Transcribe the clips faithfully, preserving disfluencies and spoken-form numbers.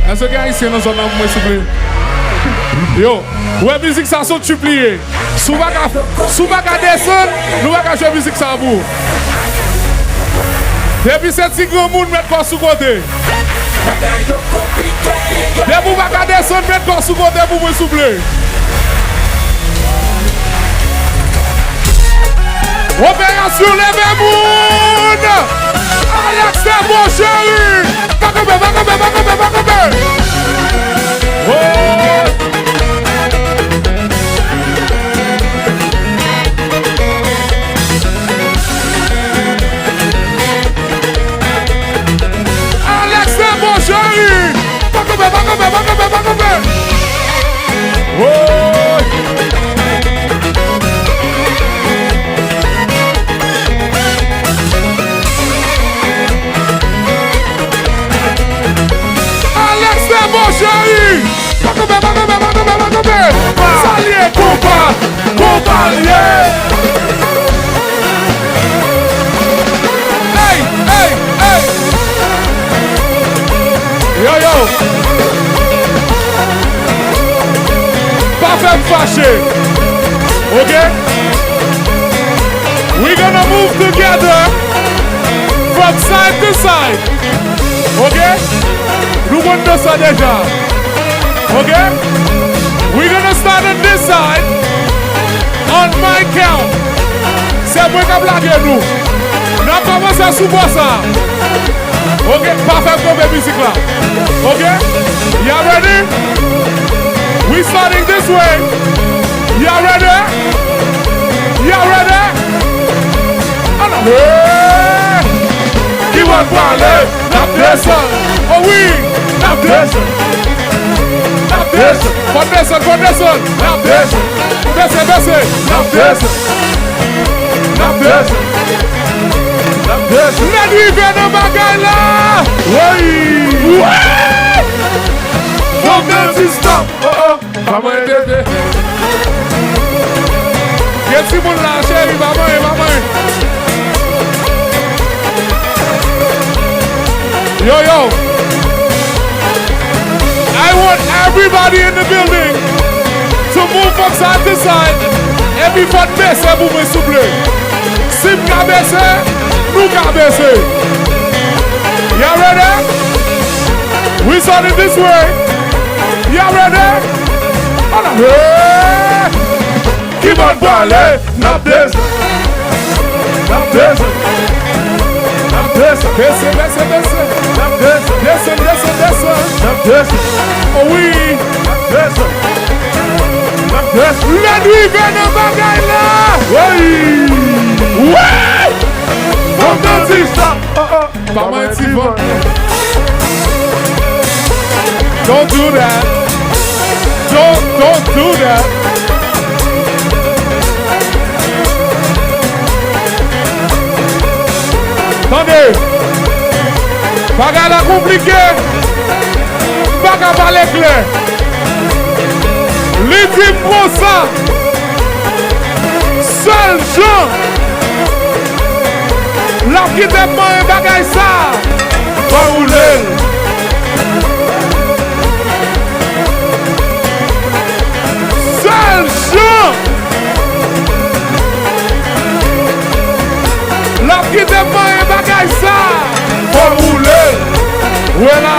Èske gen Ayisyen nan zòn nan pou mwen, souple? Yo, ou wè mizik sa, se yon tube li ye. Si w pa ka, si w pa ka desann, nou pa ka jwe mizik sa pou ou. Depi se ti granmoun, met kò w sou kote. Depi w pa ka desann, met kò w sou kote pou mwen, souple. Operasyon leve moun! Alex Tempo cheri! Pa kanpe, pa kanpe, pa kanpe, pa kanpe! Oh! Alex Tempo cheri! Pa kanpe, pa kanpe, pa kanpe, pa kanpe! Woy! Alex Tempo cheri! Pa kanpe, pa kanpe, pa kanpe, pa kanpe! Sa l ye, konpa! Konpa l ye! Ey, ey, ey! Yo, yo! Pa fè m fache. Ok? We gonna move together from side to side. Ok? Nou konn dans sa deja. Ok? We gonna start on this side. On my count. Se mwen k ap lage nou. N ap kòmanse sou bò sa. Ok, pa fè m kanpe mizik la. Ok? Y'all ready? We starting this way. Y'all ready? Y'all ready? Ann ale! Ki bò n prale? N ap desann. Oh wi! N ap desann. N ap desann. Fò n desann, fò n desann. N ap desann. Bese, bese. N ap desann. N ap desann. N ap desann. Lè n rive nan bagay la. Woy! Woy! Fò m nan ti stop. Oh, oh. Pa manyen tete. Gen timoun la, cheri, pa manyen, pa manyen. Yo, yo. I want everybody in the building to move from side to side. Epi fò n bese pou mwen, souple. Si m ka bese, nou ka bese. Y'all ready? We starting this way. Y'all ready? Ann ale! Ki bò n prale? N ap desann. N ap desann. N ap desann. Bese, bese, bese. N ap desann. Desann, desann, desann. N ap desann. Oh wi. N ap desann. N ap desann. Lè n rive nan bagay la. Woy! Woy! Fò m nan ti stop. Oh, oh. Pa manyen ti van. Don't do that. Don't, don't do that. Tande. Bagay la konplike. M pa ka pale klè. Li di m konsa. Sèl jan l ap kite m manyen bagay sa, fò m woule l. Sèl jan l ap kite m manyen bagay sa, fò m woule l. Wè la.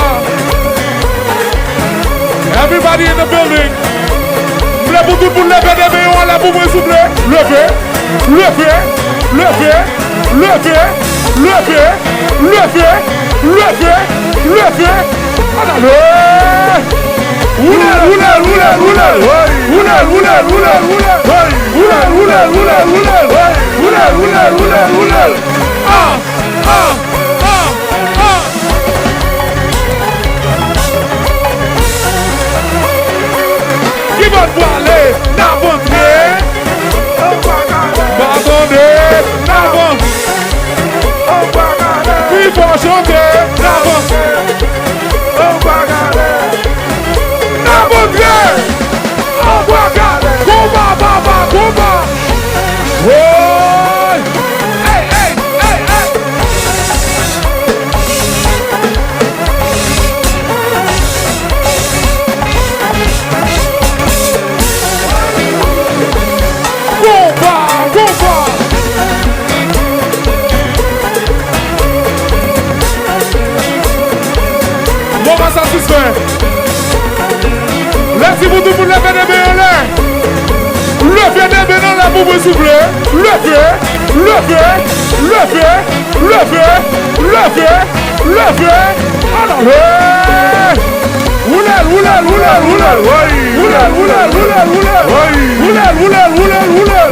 Everybody in the building. M vle pou tout moun leve de men yo anlè pou mwen, souple. Leve, leve, leve, leve, leve, leve, leve, leve. Ann ale! Woule l, woule l, woule l, woule l. Woule l, woule l, woule l, woule l. Woule l, woule l, woule l, woule l. Woule l, woule l, woule l, woule l. Ah! Ah! Ah! Ah! Ki bò n prale? N ap antre. Pa tande. N ap antre. Pi fò chante. N ap antre. N ap antre. Konba, papa, konba. Woy! Ey, ey, ey, ey! Satisfè. Lè di pou tout moun leve de men anlè. Leve de men anlè pou mwen, souple. Leve, leve, leve, leve, leve, leve. Ann ale. Woule l, woule l, woule l, woule l. Woule l, woule l, woule l, woule l. Woule l, woule l, woule l, woule l.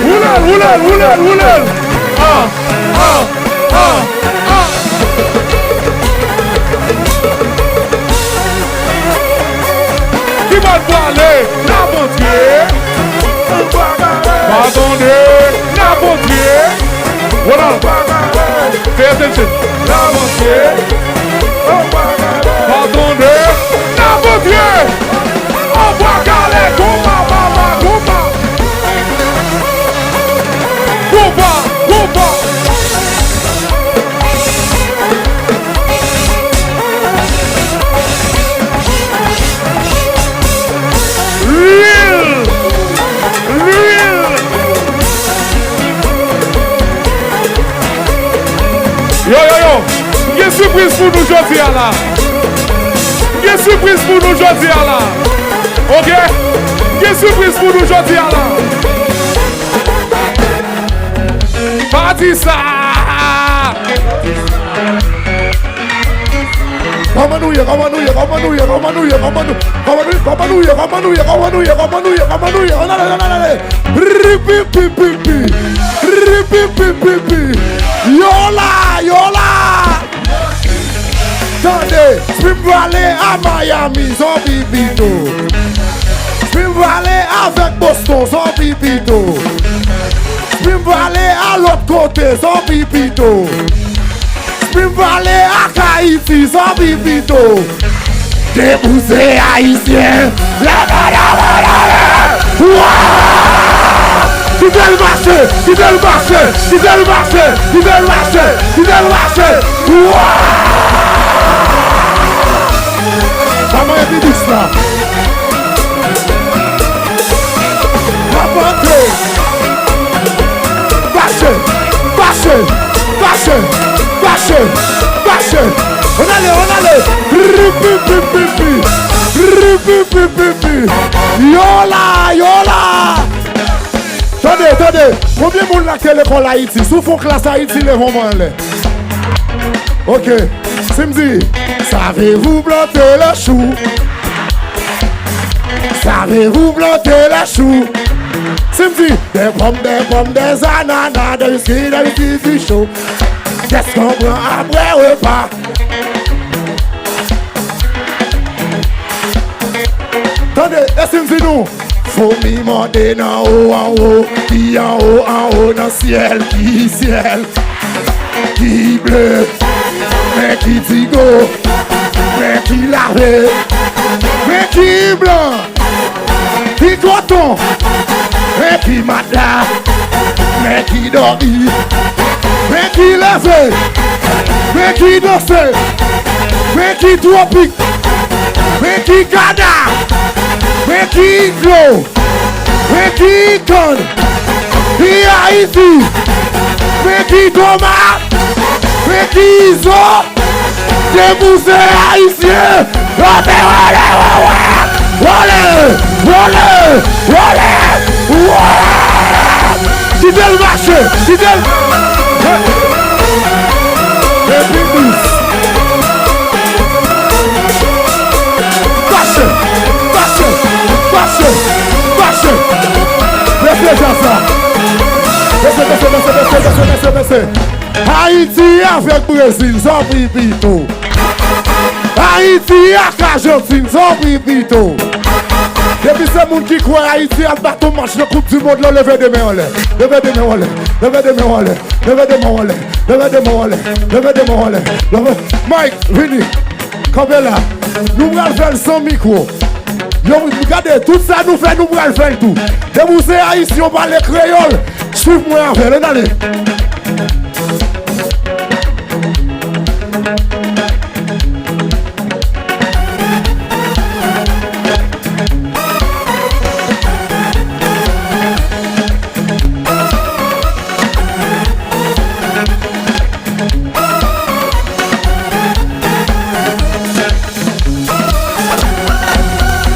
Woule l, woule l, woule l, woule l. Ah, ah, ah, ah. Ki bò l prale? Nan Bondye. Pa tande. Nan Bondye. Hold on. Pay attention. Nan Bondye. Pa tande. Nan Bondye. Anba kale, konba, konba, konba. Konba, konba. Lwil! Lwil! Yo, yo, yo! M gen sipriz pou nou jodi a la. M gen sipriz pou nou jodi a la. Oke? M gen sipriz pou nou jodi a la. Pa di sa! Kòman nou ye, kòman nou ye, kòman nou ye, kòman nou ye, kòman nou, kòman nou, kòman nou ye, kòman nou ye, kòman nou ye, kòman nou ye, kòman nou ye, ann ale, ann ale, ann ale. Ri pi pi pi pi. Ri pi pi pi pi. Yo la, yo la. Tande, si m prale a Miami, zonbi pito. Si m prale avèk Boston, zonbi pito. Si m prale a lòt kote, zonbi pito. Si m prale ak Ayiti, zonbi pito. Debouse ayisyen. Leve, leve, leve. Wa! Kite l mache, kite l mache, kite l mache, kite l mache, kite l mache. Wa! Pa manyen pi dis la. N ap antre. Mache, mache, mache, mache, mache. Ann ale, ann ale. Ri pi pi pi pi. Ri pi pi pi pi. Yo la, yo la. Tande, tande. Konbyen moun la ki te lekòl Ayiti? Si w fè yon klas Ayiti, leve yon men anlè. Ok. Si m di, savez-vous planter le chou? Savez-vous planter le chou? Si m di, des pommes, des pommes, des ananas, des biscuits, des biscuits, du chaud. Qu'est-ce qu'on prend après repas? Tande, e si m di nou, fomi mòde nan o, anwo, ki anwo, anwo nan syèl, ki syèl, ki ble, men ki digo, men ki lave, men ki blan, ki koton, men ki matla, men ki dòmi, men ki leve, men ki danse, men ki twopik, men ki kana, men ki iglo, men ki kann, ki Ayiti, men ki tomat, men ki izo, debouse ayisyen, vole, vole, vole, vole, vole, vole, vole. Kite l mache, kite l. Epi dous. Mache, mache, mache, mache. Bese djaz la. Bese, bese, bese, bese, bese, bese, bese. Ayiti avèk Brezil, zanmi pito. Ayiti ak Ajantin, zanmi pito. Depi se moun ki kwè Ayiti ap bat yon match nan Koup di Mond lan, leve de men anlè. Leve de men anlè. Leve de men anlè. Leve de men anlè. Leve de men anlè. Leve de men anlè. Leve. Mike, vini. Kanpe la. Nou pral fè l san mikwo. Yo, gade, tout sa nou fè, nou pral fè l tou. Depi w se ayisyen, w pale kreyòl, swiv mwen avè l. Ann ale.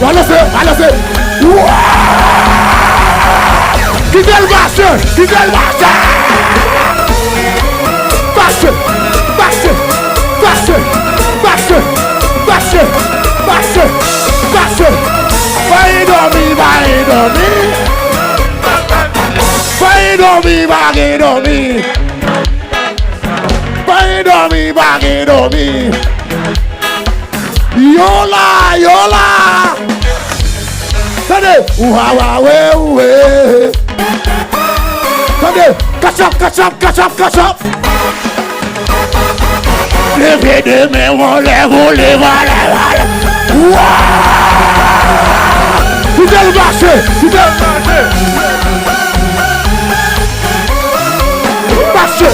Balanse, balanse. Wouah! Kite l mache, kite l mache. Mache, mache, mache. Pa gen dòmi, pa gen dòmi. Pa gen dòmi, pa gen dòmi. Pa gen dòmi, pa gen dòmi. Yola, yola. Tande, ouha, wa, we, we. Tande, kachap, kachap, kachap, kachap. Leve de men w anlè, vole, vole, vole. Wa! Kite l mache, kite l mache. Mache!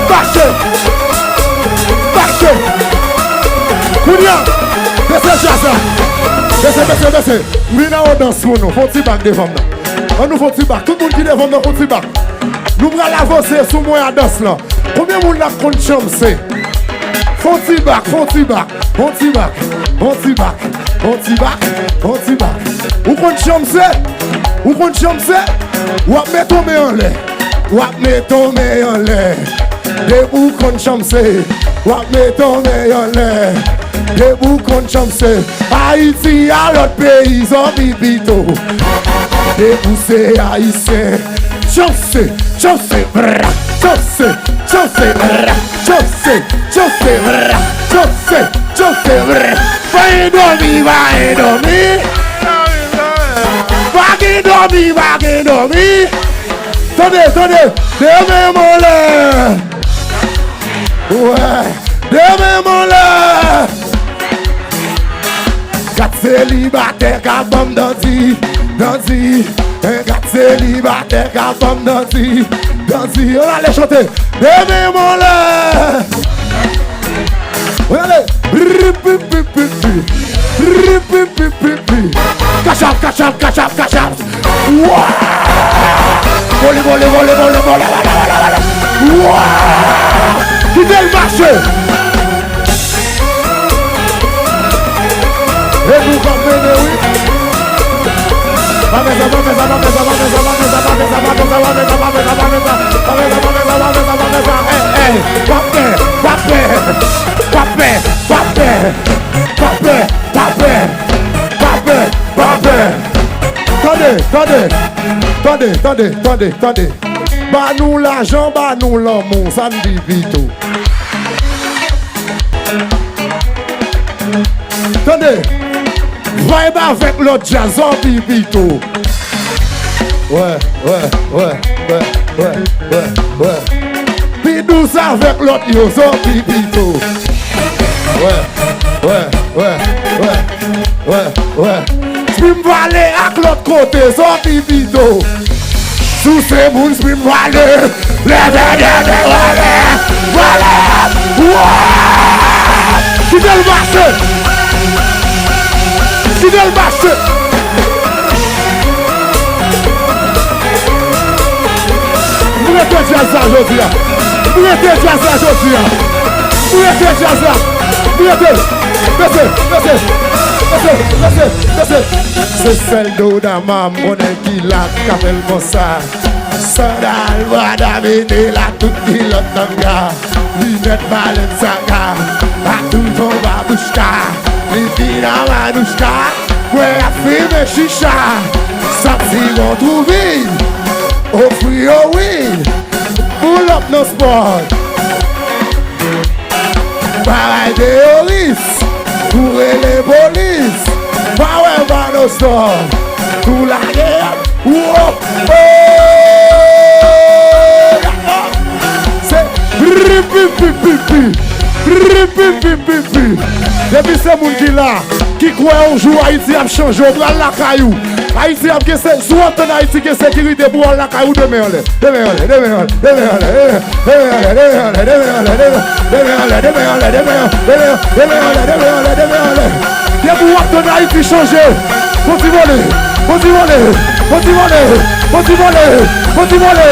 Mache! Mache! Kounye a, bese djaz la. Bese, bese, bese. M vin an yon dans pou nou. Fè yon ti bak devan m nan. An nou fè yon ti bak. Tout moun ki devan m nan, fè yon ti bak. Nou pral avanse sou mwen a dans lan. Konbyen moun la k konn chanmse? Fè yon ti bak, fè yon ti bak. Yon ti bak, yon ti bak, yon ti bak, yon ti bak. Ou konn chanmse? Ou konn chanmse? W ap met yon men anlè. W ap met yon men anlè. Depi w konn chanmse, w ap met yon men anlè. Depi w konn chanmse. Ayiti a lòt peyi, zanmi pito. Depi w se ayisyen, chanmse, chanmse, bra, chanmse, chanmse, bra. Chanmse, chanmse, vra, chanmse, chanmse, vra. Pa gen dòmi, pa gen dòmi. Pa gen dòmi, pa gen dòmi. Tande, tande. De men m anlè. Wè. De men m anlè. Gad selibatè k ap ban m danti, danti. Gad selibatè k ap ban m danti, danti. Ann ale chante. De men m anlè. Ann ale. Brr, pi, pi, pi, pi. Brr, pi, pi, pi, pi. Kachap, kachap, kachap, kachap. Wa! Vole, vole, vole. Wa! Kite l mache. E nou k ap mennen, wi. Pa fè sa, pa fè sa, pa fè sa. Ey, ey, pa pè, pa pè, pa pè, pa pè, pa pè, pa pè, pa pè, pa pè, pa pè. Tande, tande, tande, tande, tande, tande. Ba nou lajan, ba nou lanmou, sa n pi pito. Tande, vibe avèk lòt djaz, zanmi pito. Wè, wè, wè. Pi dous avèk lòt yo, zanmi pito. Wè, wè, wè. Pi m pale ak lòt kote, zanmi pito. Si w se moun, pi m pale. Leve, leve, vole, vole. Wa! Kite l mache. Kite l mache. M rete djaz la jodi a. M rete djaz la jodi a. M rete djaz la. M rete. Bese, bese, bese, bese, bese. Se sèl Dodama m konnen ki la k ap fè l konsa. Sandal Prada mete la tout kilòt tanga. Linèt Balenciaga, ak touton babouchka. Li vin an manouchka, kwè ap fimen chicha. Santi gon twou vid, ofri yo wid. Pull up nan spot. Bagay teyoris, pou rele polis. Pa wè pa no stop. Tou lage, wo, wo. Se pi, pi, pi, pi. Pi, pi, pi, pi, pi. Depi se moun ki la, ki kwè yon jou Ayiti ap chanje, ou pral lakay ou. Ayiti ap gen se, si w ap tann Ayiti gen sekirite pou w al lakay ou, de men anlè. De men anlè, de men anlè, de men anlè, de men anlè. Depi w ap tann Ayiti chanje, fò ti vole, fò ti vole, fò ti vole, fò ti vole, fò ti vole,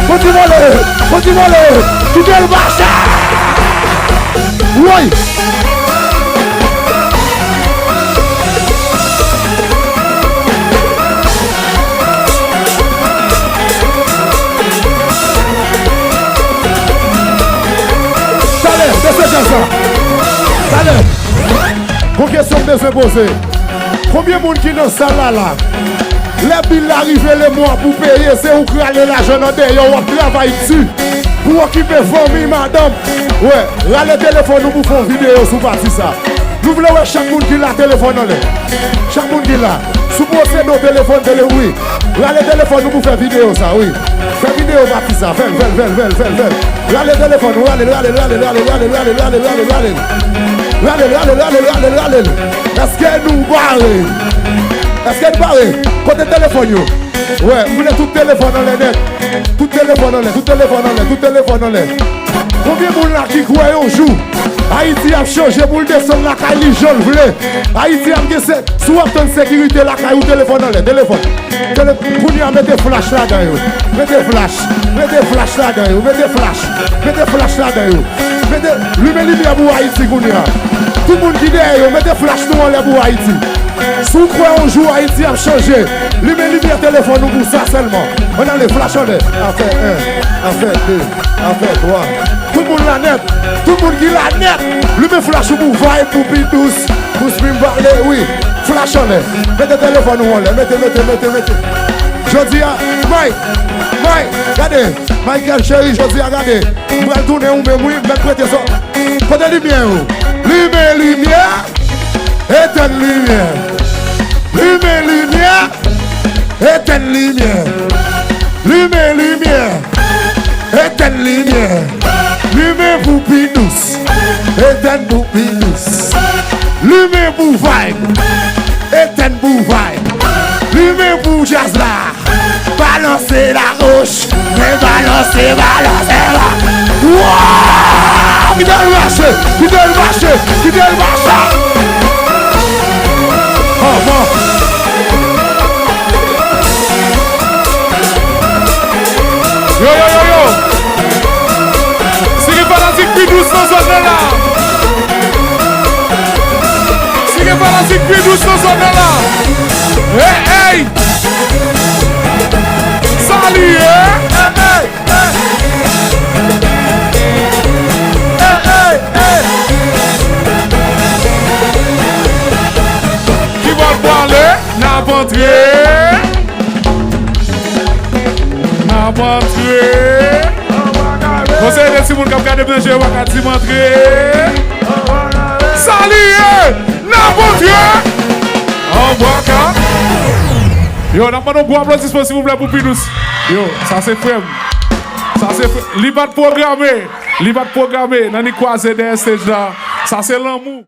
fò ti vole, fò ti vole, fò ti vole, kite l mache. Woy! Yon kesyon m bezwen poze. Konbyen moun ki nan sal la la? Lè bil la rive lemwa pou peye, se ou k rale lajan nan dèyè, w ap travay di pou okipe fanmi, madanm. Wè, rale telefòn ou pou fè yon videyo sou pati sa. Nou vle wè chak moun ki la telefòn anlè. Chak moun ki la. Si w posede yon telefòn, tele, wi. Rale telefòn nou pou fè videyo sa, wi. Fè videyo pati sa. Fè l, fè l, fè l, fè l, fè l, fè l. Rale telefòn nou, rale l, rale l, rale l, rale l, rale l. Rale l, rale l, rale l, rale l, rale l. Rale l, rale l, rale l, rale l, rale l. Èske nou pare? Èske nou pare? Kote telefòn yo? Wè, m vle tout telefòn anlè nèt. Tout telefòn anlè, tout telefòn anlè, tout telefòn anlè. Konbyen moun la ki kwè yon jou Ayiti ap chanje pou l desann lakay li jan l vle? Ayiti ap gen se, si w ap tann sekirite lakay ou, telefòn anlè, telefòn. Tele, kounye a mete flach ladan yo. Mete flach, mete flach ladan yo, mete flach, mete flach ladan yo. Mete, limen limyè pou Ayiti kounye a. Tout moun ki dèyè yo, mete flach nou anlè pou Ayiti. Si w kwè yon jou Ayiti ap chanje, limen limyè telefòn ou pou sa sèlman. Ann ale, flach anlè. Afè en, afè de, afè twa. Tout moun la nèt. Tout moun ki la nèt. Limen flach ou pou vibe, pou pi dous. Pou Slim pale, wi. Flach anlè. Mete telefòn ou anlè. Mete, mete, mete, mete. Jodi a, Mike, Mike, gade. Michael cheri, jodi a, gade. M pral tounen ou menm, wi. M mèt prete sa. Kote limyè yo? Limen limyè. Etèn limyè. Limen limyè. Etèn limyè. Limen limyè. Etèn limyè. Limen pou pi dous. Etèn pou pi dous. Limen pou vibe. Etèn pou vibe. Limen pou djaz la. Balanse la goch, men balanse, balanse la. Waw! Kite l mache, kite l mache, kite l mache. Kòman? Yo, yo, yo, yo. Si gen fanatik pi dous nan zòn nan la. Si gen fanatik pi dous nan zòn nan la. Hey, hey. Sa li ye? Hey, hey, hey. Hey, hey, hey. Kibò l pwale? N ap antre. N ap antre. Yon seri de timoun k ap gade m nan je yo pa ka di m antre. Sa li ye? N ap antre. Anbaka. Yo, n ap mande yon gwo aplodisman, silvouplè, pou Pi Dous. Yo, sa se frè m. Sa se frè m. Li pa t pwograme. Li pa t pwograme. Nan li kwaze dèyè stage la. Sa se lanmou.